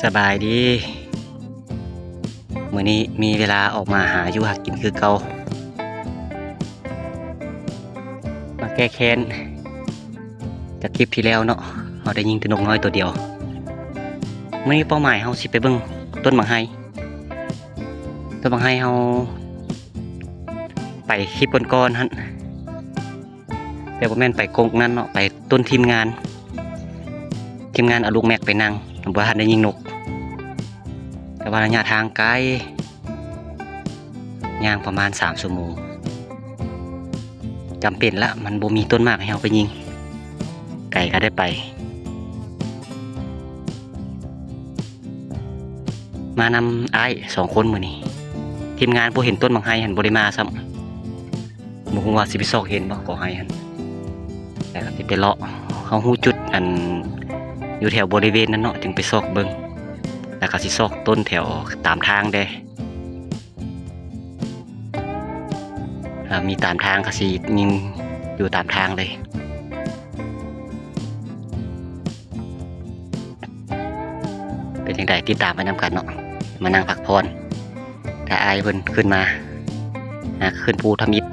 ສະບາຍດີ ມື້ນີ້ມີເວລາອອກມາຫາຢູ່ຫາກິນຄືເກົ່າ ມາແກ້ແຄ້ນຈາກຄລິບທີ່ແລ້ວເນາະ ເຮົາໄດ້ຍິງແຕ່ນົກນ້ອຍໂຕດຽວ. ມື້ນີ້ເປົ້າໝາຍເຮົາຊິໄປເບິ່ງຕົ້ນໝາກໄຮ ຕົ້ນໝາກໄຮເຮົາໄປຄລິບກ່ອນໆຫັ້ນ. ແຕ່ບໍ່ແມ່ນໄປກົກນັ້ນເນາະ ໄປຕົ້ນທີມງານ ທີມງານເອົາລູກແມັກໄປນັ່ງ ບໍ່ທັນໄດ້ຍິງນົກ ແຕ່ວ່າໄລຍະທາງໄກ ຍ່າງປະມານສາມຊົ່ວໂມງ ຈຳເປັນລະ ມັນບໍ່ມີຕົ້ນໝາກໃຫ້ເຮົາໄປຍິງ ໄກກໍໄດ້ໄປ. ມານຳອ້າຍສອງຄົນມື້ນີ້ ທີມງານບໍ່ເຫັນຕົ້ນໝາກໄຮຫັ້ນ ບໍ່ໄດ້ມາຊ້ຳ ບໍ່ຮູ້ວ່າຊິໄປຊອກເຫັນບໍ່ ກໍໄຮຫັ້ນ ແລ້ວກໍຊິໄປເລາະ ເຮົາຮູ້ຈຸດອັນຢູ່ແຖວບໍລິເວນນັ້ນເນາະ ຈຶ່ງໄປຊອກເບິ່ງ ແລ້ວກໍຊິຊອກຕົ້ນແຖວຕາມທາງແດ່ ຖ້າມີຕາມທາງກໍຊິຍິງຢູ່ຕາມທາງເລີຍ. ເປັນຈັ່ງໃດ ຕິດຕາມໄປນຳກັນເນາະ ມານັ່ງພັກຜ່ອນ ຖ້າອ້າຍເພິ່ນຂຶ້ນມາ ຫາຂຶ້ນພູທຳອິດ.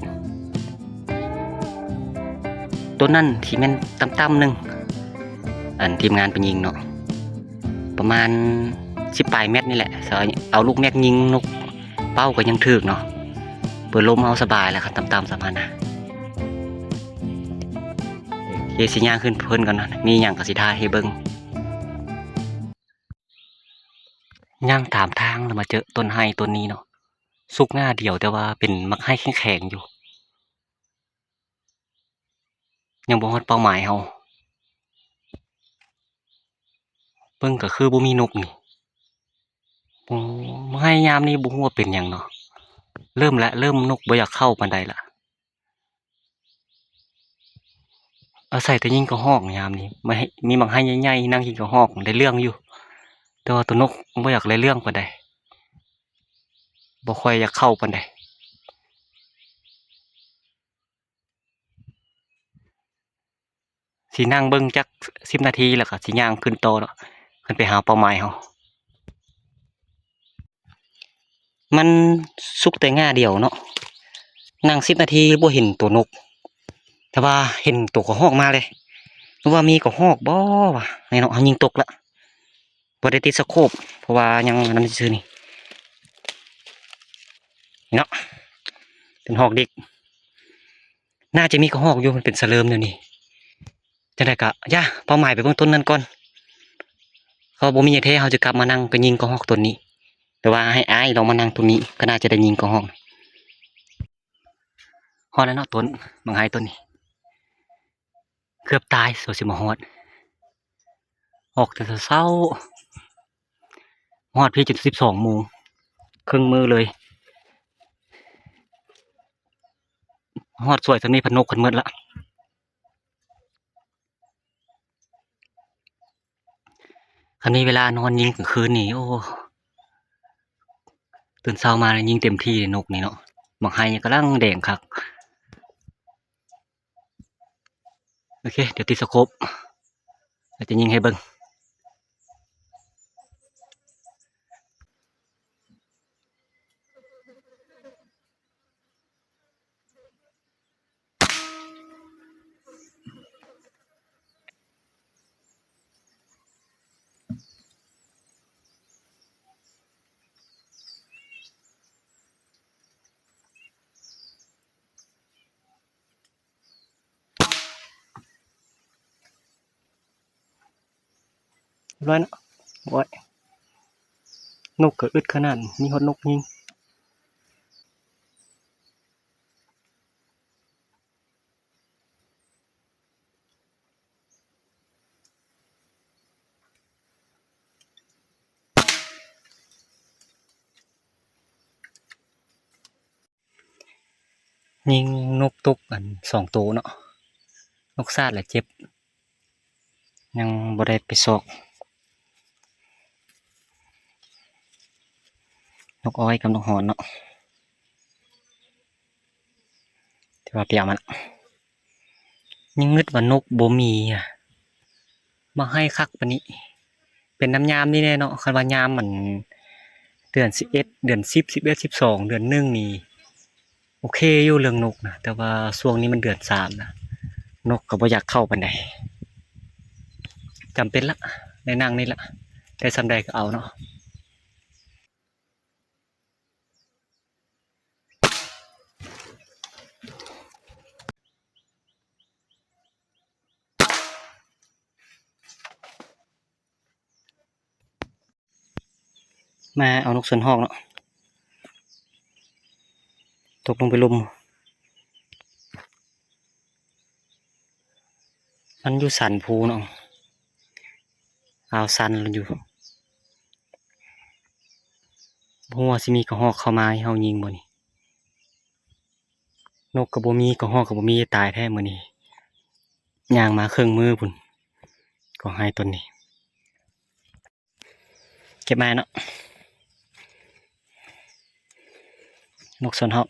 ໂຕນັ້ນຊິແມ່ນຕ່ຳໆໜຶ່ງ ອັນທີມງານໄປຍິງເນາະ ປະມານສິບປາຍແມັດນີ້ແຫຼະ ເອົາລູກແມັກຍິງນົກເປົ້າກໍຍັງຖືກເນາະ ເປີດລົມເອົາສະບາຍແລ້ວຄັນຕ່ຳໆສ່ຳຫັ້ນນະ. ໂອເຄ ຊິຍ່າງຂຶ້ນເພິ່ນກ່ອນເນາະ ມີຫຍັງກໍຊິຖ່າຍໃຫ້ເບິ່ງ. ຍ່າງຕາມທາງແລ້ວມາເຈີຕົ້ນໄຮຕົ້ນນີ້ເນາະ ສຸກງ່າດຽວ ແຕ່ວ່າເປັນໝາກໄຮແຂງໆຢູ່ ຍັງບໍ່ຮອດເປົ້າໝາຍເຮົາ ເບິ່ງກໍຄືບໍ່ມີນົກນີ້. ໂອ້ ໝາກໄຮຍາມນີ້ບໍ່ຮູ້ວ່າເປັນຫຍັງເນາະ ເລີ່ມລະ ເລີ່ມນົກບໍ່ຢາກເຂົ້າປານໃດລະ. ອາໄສແຕ່ຍິງກະຮອກຍາມນີ້ ມາໃຫ້ ມີໝາກໄຮໃຫຍ່ໆ ນັ່ງກິນກະຮອກໄດ້ເລື່ອງຢູ່ ແຕ່ວ່າໂຕນົກບໍ່ຢາກໄດ້ເລື່ອງປານໃດ ບໍ່ຄ່ອຍຢາກເຂົ້າປານໃດ. ຊິນັ່ງເບິ່ງຈັກສິບນາທີ ແລ້ວກໍຊິຍ່າງຂຶ້ນຕໍ່ເນາະ ຂຶ້ນໄປຫາເປົ້າໝາຍເຮົາ. ມັນສຸກແຕ່ງ່າດຽວເນາະ ນັ່ງສິບນາທີບໍ່ເຫັນໂຕນົກ ແຕ່ວ່າເຫັນໂຕກະຮອກມາເລີຍ ຫຼືວ່າມີກະຮອກບໍ່ວະ ນີ້ເນາະ ເຮົາຍິງຕົກລະ ບໍ່ໄດ້ຕິດສະໂຄບ ເພາະວ່າຍັງອັນນັ້ນຊື່ໆນີ້ ນີ້ເນາະ ເປັນຮອກດິກ ໜ້າຈະມີກະຮອກຢູ່ ມັນເປັນສະເຫຼີມແນວນີ້. ຈັ່ງໃດກະຢ່າ ເປົ້າໝາຍໄປເບິ່ງຕົ້ນນັ້ນກ່ອນ ເຮົາບໍ່ມີຫຍັງແທ້ ເຮົາຈະກັບມານັ່ງໄປຍິງກະຮອກຕົ້ນນີ້ ແຕ່ວ່າໃຫ້ອ້າຍລອງມານັ່ງຕົ້ນນີ້ ກໍໜ້າຈະໄດ້ຍິງກະຮອກ. ຮອດແລ້ວເນາະ ຕົ້ນໝາກໄຮຕົ້ນນີ້ ເກືອບຕາຍ ສົວຊິມາຮອດ ອອກແຕ່ເຊົ້າ ຮອດພີ້ຈົນສິບສອງໂມງ ເຄິ່ງມື້ເລີຍ ຮອດສວຍສ່ຳນີ້ພັດນົກກັນໝົດລະ. ຄັນມີເວລານອນຍິງກາງຄືນນີ້ ໂອ້ ຕື່ນເຊົ້າມາຍິງເຕັມທີ່ເລີຍນົກນີ້ເນາະ ໝາກໄຮກຳລັງແດງຄັກ. ໂອເຄ ດຽວຕິດສະໂຄບ ແລ້ວຈະຍິງໃຫ້ເບິ່ງ. ຮຽບຮ້ອຍເນາະ ໂອ້ຍ ນົກກໍອຶດຂະໜາດ ມີຮອດນົກຍິງ. ຍິງນົກຕົກອັນສອງໂຕເນາະ ນົກສາດແລະເຈັບ ຍັງບໍ່ໄດ້ໄປຊອກ ນົກອ້ອຍກັບນົກຮອນເນາະ ແຕ່ວ່າໄປເອົາມາລະ ຍັງງຶດວ່ານົກບໍ່ມີ ມາໃຫ້ຄັກປານນີ້ ເປັນນຳຍາມນີ້ແດ່ເນາະ. ຄັນວ່າຍາມອັນເດືອນສິບເອັດ ເດືອນສິບ ສິບເອັດ ສິບສອງ ເດືອນໜຶ່ງນີ້ໂອເຄຢູ່ເລື່ອງນົກນະ, ແຕ່ວ່າຊ່ວງນີ້ມັນເດືອນສາມນະ ນົກກໍບໍ່ຢາກເຂົ້າປານໃດ. ຈຳເປັນລະ ໄດ້ນັ່ງນີ້ລະ ໄດ້ສ່ຳໃດກໍເອົາເນາະ. ມາເອົານົກສວນຮອກເນາະ ຕົກລົງໄປລຸ່ມ. ມັນຢູ່ສັນພູເນາະ ອາວ ສັນຢູ່. ບໍ່ຮູ້ວ່າຊິມີກະຮອກເຂົ້າມາໃຫ້ເຮົາຍິງບໍ່ນີ້. ນົກກໍບໍ່ມີ ກະຮອກກໍບໍ່ມີ ຕາຍແທ້ມື້ນີ້. ຍ່າງມາເຄິ່ງມື້ພຸ້ນ ກໍໃຫ້ຕົນນີ້. ເກັບມາເນາະ ນົກສວນຮອກ.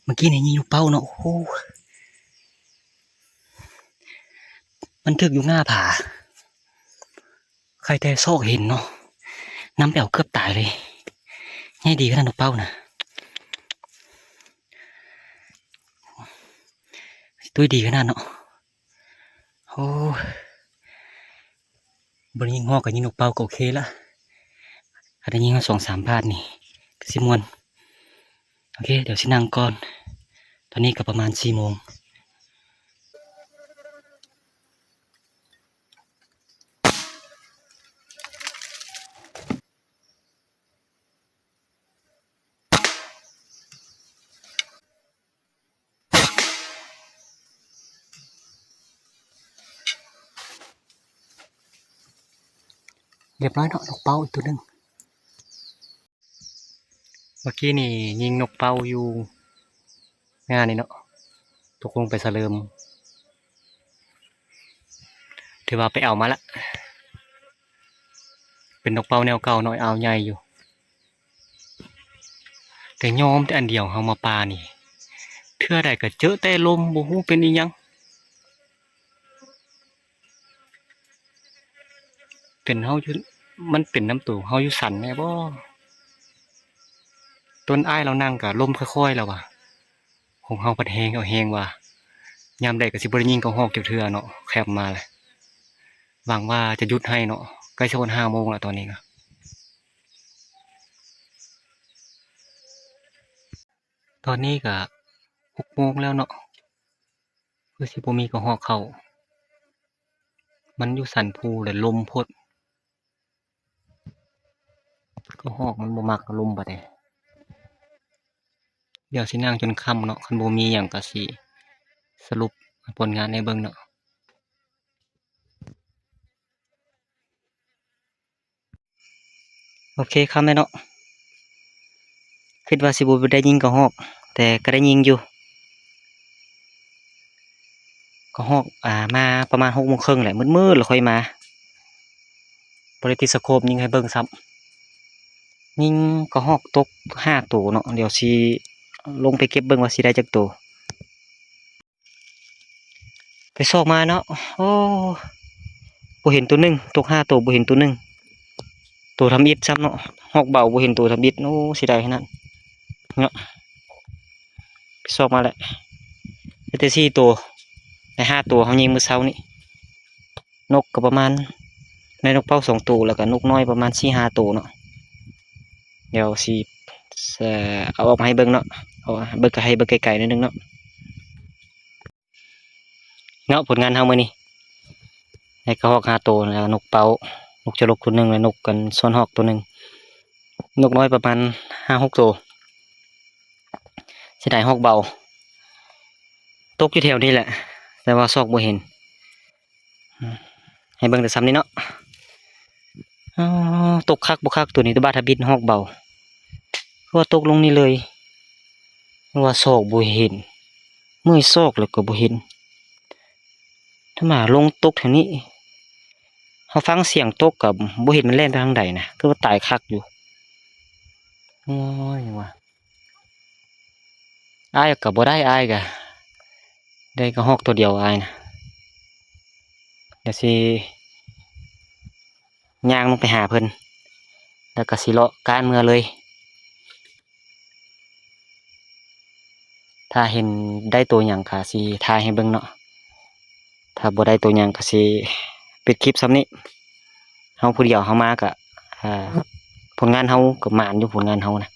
ເມື່ອກີ້ນີ້ຍິງນົກເປົ້າເນາະ ໂອ້ ມັນຖືກຢູ່ງ່າຜາ. ໄຄແຕ່ຊອກເຫັນເນາະ ນຳໄປເອົາເກືອບຕາຍເລີຍ. ໃຫຍ່ດີຂະໜາດນົກເປົ້ານະ ຕຸ້ຍດີຂະໜາດເນາະ. ໂອ້ ບໍ່ໄດ້ຍິງຮອກກໍຍິງນົກເປົ້າກໍໂອເຄລະ. ຖ້າໄດ້ຍິງຮອດສອງສາມບາດນີ້ກໍຊິມ່ວນ. ໂອເຄ ດຽວຊິນັ່ງກ່ອນ. ຕອນນີ້ກໍປະມານສີ່ໂມງ. ຮຽບຮ້ອຍເນາະ ນົກເປົ້າອີກໂຕໜຶ່ງ. ເມື່ອກີ້ນີ້ຍິງນົກເປົ້າຢູ່ງານີ້ເນາະ ຕົກລົງໄປສະເຫຼີມ. ຖືວ່າໄປເອົາມາລະ ເປັນນົກເປົ້າແນວເກົ່າເນາະ ອາວໃຫຍ່ຢູ່. ແຕ່ຍອມແຕ່ອັນດຽວເຮົາມາປ່ານີ້ ເທື່ອໃດກໍເຈີແຕ່ລົມ ບໍ່ຮູ້ເປັນອີ່ຫຍັງ. ເປັນເຮົາຢູ່ ມັນເປັນນຳໂຕເຮົາຢູ່ສັນແດ່ບໍ? ຕົນອ້າຍລາວນັ່ງກະລົມຄ່ອຍໆລະວ່າ ຂອງເຮົາພັດແຮງເອົາແຮງວ່າ. ຍາມໃດກໍຊິບໍ່ໄດ້ຍິງກະຮອກຈັກເທື່ອເນາະ ແຄມມາລະ. ຫວັງວ່າຈະຢຸດໃຫ້ເນາະ ໃກ້ຊິຮອດຫ້າໂມງລະຕອນນີ້ກະ. ຕອນນີ້ກະຫົກໂມງແລ້ວເນາະ ຄືຊິບໍ່ມີກະຮອກເຂົ້າ. ມັນຢູ່ສັນພູ ແລະລົມໂພດ ກະຮອກມັນບໍ່ມັກລົມປານໃດ. ດຽວຊິນັ່ງຈົນຄ່ຳເນາະ ຄັນບໍ່ມີຫຍັງກະຊິສະຫຼຸບຜົນງານໃຫ້ເບິ່ງເນາະ. ໂອເຄ ຄ່ຳແລ້ວເນາະ ຄິດວ່າຊິບໍ່ໄດ້ຍິງກະຮອກ ແຕ່ກະໄດ້ຍິງຢູ່ ກະຮອກ ອ່າ ມາປະມານຫົກໂມງເຄິ່ງແຫຼະ ມືດໆ ແລ້ວຄ່ອຍມາ ບໍ່ໄດ້ຕິດສະໂຄບຍິງໃຫ້ເບິ່ງຊ້ຳ ຍິງກະຮອກຕົກຫ້າໂຕເນາະ ດຽວຊິລົງໄປເກັບເບິ່ງວ່າຊິໄດ້ຈັກໂຕ. ໄປຊອກມາເນາະ ໂອ້ ບໍ່ເຫັນໂຕໜຶ່ງ ຕົກຫ້າໂຕ ບໍ່ເຫັນໂຕໜຶ່ງ ໂຕທຳອິດຊ້ຳເນາະ ຮອກເບົາ ບໍ່ເຫັນໂຕທຳອິດ ໂອ້ ເສຍດາຍຂະໜາດເນາະ ໄປຊອກມາແຫຼະ ໄດ້ແຕ່ສີ່ໂຕ ໄດ້ຫ້າໂຕ ເຮົາຍິງມື້ເຊົ້ານີ້ ນົກກໍປະມານ ໄດ້ນົກເປົ້າສອງໂຕ ແລ້ວກໍນົກນ້ອຍປະມານສີ່ຫ້າໂຕເນາະ ດຽວຊິ ເອີ ເອົາອອກມາໃຫ້ເບິ່ງເນາະ ເອົາເບິ່ງ ກໍໃຫ້ເບິ່ງໄກໆໜ້ອຍໜຶ່ງເນາະ. ເນາະ ຜົນງານເຮົາມື້ນີ້ ໄດ້ກະຮອກຫ້າໂຕ ແລ້ວກໍນົກເປົ້າ ນົກຈະລົກໂຕໜຶ່ງ ແລ້ວນົກກັນສ່ວນຮອກໂຕໜຶ່ງ ນົກນ້ອຍປະມານຫ້າຫົກໂຕ ເສຍດາຍຮອກເບົາ ຕົກຢູ່ແຖວນີ້ແຫຼະ ແຕ່ວ່າຊອກບໍ່ເຫັນ ໃຫ້ເບິ່ງແຕ່ຊ່ຳນີ້ເນາະ ອໍ ຕົກຄັກບໍ່ຄັກໂຕນີ້ ແຕ່ບາດທຳອິດຮອກເບົາ ຄືວ່າຕົກລົງນີ້ເລີຍ ຫຼືວ່າຊອກບໍ່ເຫັນ ເມື່ອຍຊອກແລ້ວກໍບໍ່ເຫັນ ຖ້າມາລົງຕົກແຖວນີ້ ເຮົາຟັງສຽງຕົກກໍບໍ່ເຫັນມັນແລ່ນໄປທາງໃດນະ ຄືວ່າຕາຍຄັກຢູ່ ໂອ້ຍ ວ່າ ອ້າຍກໍບໍ່ໄດ້ ອ້າຍກໍໄດ້ກະຮອກໂຕດຽວ ອ້າຍນະ ດຽວຊິຍ່າງລົງໄປຫາເພິ່ນ ແລ້ວກໍຊິເລາະກ້ານເມືອເລີຍ ຖ້າເຫັນໄດ້ໂຕຫຍັງກໍຊິຖ່າຍໃຫ້ເບິ່ງເນາະ ຖ້າບໍ່ໄດ້ໂຕຫຍັງກໍຊິປິດຄລິບຊ່ຳນີ້ ເຮົາຜູ້ດຽວເຮົາມາກໍ ເອີ ຜົນງານເຮົາກໍໝານຢູ່ ຜົນງານເຮົານະ